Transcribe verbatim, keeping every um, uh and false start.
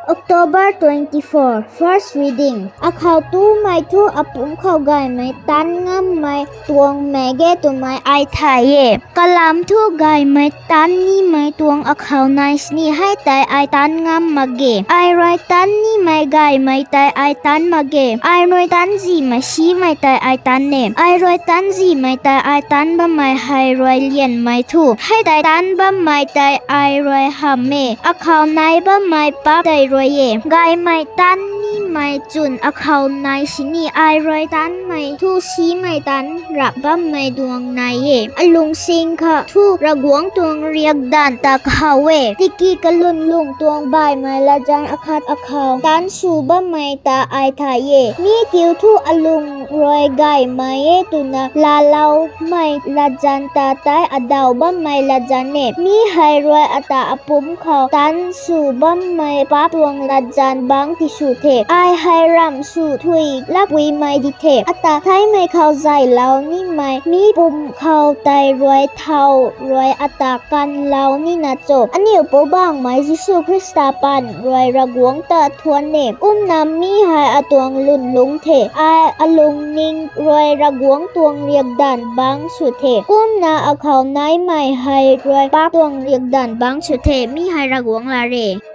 October twenty-four, first reading. Akhou tumei thu apumc khou gaymei taanv ngammei tuang mak ge twmei ai thay e. Kalam thu gaymei taanv nimei tuang akhou nai sini hei tei ai taanv ngam mak ge. Ai rui taanv nimei gaymei tei ai taanv mak ge. Ai rui taanc zihmei simei tei ai taanv e. Ai rui taanc zihmei tei ai taanc bammei hei rui lianmei thu hei tei taanc bammei tei ai rui hamh e. Akhou nai bammei paap tei rui e. Gaymei taanv nimei chwn akhou nai sini ai rui taanvmei thu simei taanc rap bammei duang nai e. Alung sing kha thu Ravguangc tuang riakdanv ta kahaw e. Tiki kalun lung tuang baihmei latzan akhat akhou taanc sw bammei ta ai thay e. Mi kiu thu alung rui gaymei e twna laaloumei latzan ta tei adaw bammei latzan e. Mi hei rui ata apumc khou taanc sw bammei paap tuang latzan bangc tisw the. Ai hei ramh sw thuy lakpuimei di the. Ata theimei khou zaylou nimei mi pum khou tei rui thow rui ata kanlou nina cho? Aniu Poubauhmei Jisu Khrista paan rui Ravguangc ta thuan e. Kumna mi hei atuang lwnlungc the. Ai alungning rui Ravguangc tuang riakdanv bangc sw the. Kumna akhou naimei hei rui paap tuang riakdanv bangc sw the. Mi hei Ravguangc lat e.